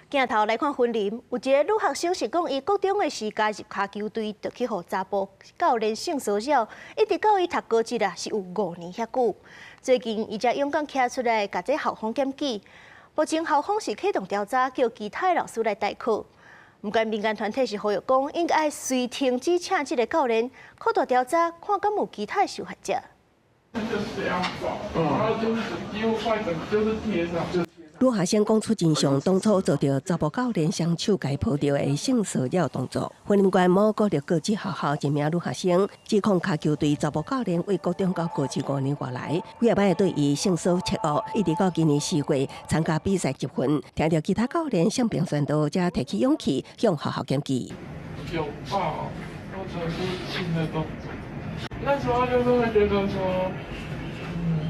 鏡頭來看雲林，有一个女學生是講，伊國中的時加入跤球隊，就去予查埔教練性騷擾，一直到伊讀高職啊，是有5年遐久。最近，伊才勇敢徛出來，共這校方檢舉。目前校方是啟動調查，叫其他的老師來代課。毋過民間團體是呼籲講，應該隨停止請這个教練，擴大調查，看敢有其他的受害者。就是這樣抱，然後就是幾乎快整，就是貼上。女學生講出真相，當初遭著查埔教練雙手共抱著的性騷擾動作。雲林縣某國立高職學校一名女學生指控跤球隊查埔教練為國中到高職5年外來，幾仔擺對伊性騷擾惡，一直到今年4月參加比賽集訓，聽著其他教練性平宣導，才提起勇氣向學校檢舉。有抱或者是親的動作，那時候就是會覺得說，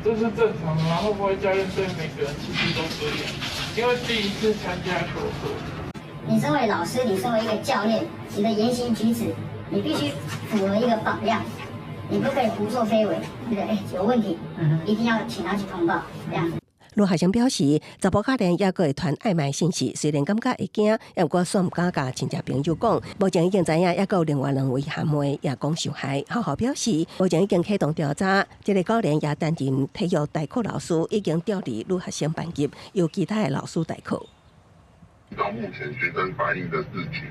這是正常的，然後會不會教練對每個人其實都這樣？因為第一次參加球隊。你身為老師，你身為一個教練，你的言行舉止，你必須符合一個榜樣，你不可以胡作非為，對不對？哎，有問題，一定要請他去通報，這樣子。女學生表示，查埔教練猶閣會傳曖昧信息，雖然感覺會驚，毋過煞毋敢共親戚朋友講。目前已經知影，猶閣有另外兩位閤妹也講受害。學校表示，目前已經啟動調查，這个教練也擔任體育代課老師，已經調離女學生班級，由其他的老師代課。到目前學生反映的事情，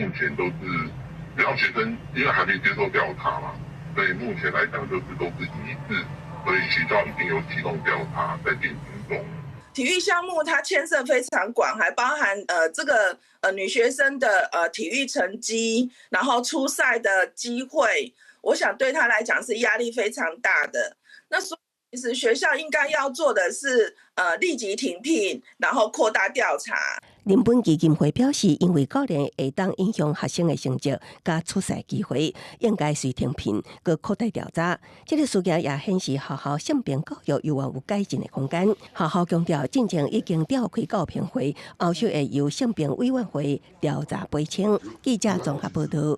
目前都是只要學生因為還沒接受調查嘛，所以目前來講就是都是疑似，所以學校已經有啟動調查在進行中。體育項目它牽涉非常廣，還包含這個女學生的體育成績，然後出賽的機會，我想對她來講是壓力非常大的。那所以其實學校應該要做的是立即停聘，然後擴大調查。人本基金會表示，因為教練會當影響學生的成績佮出賽機會，應該隨停聘，閣擴大調查。這个事件也顯示學校性平教育猶原有改進的空間。學校強調，進前已經召開教評會，後續會由性平委員會調查釐清。記者綜合報道。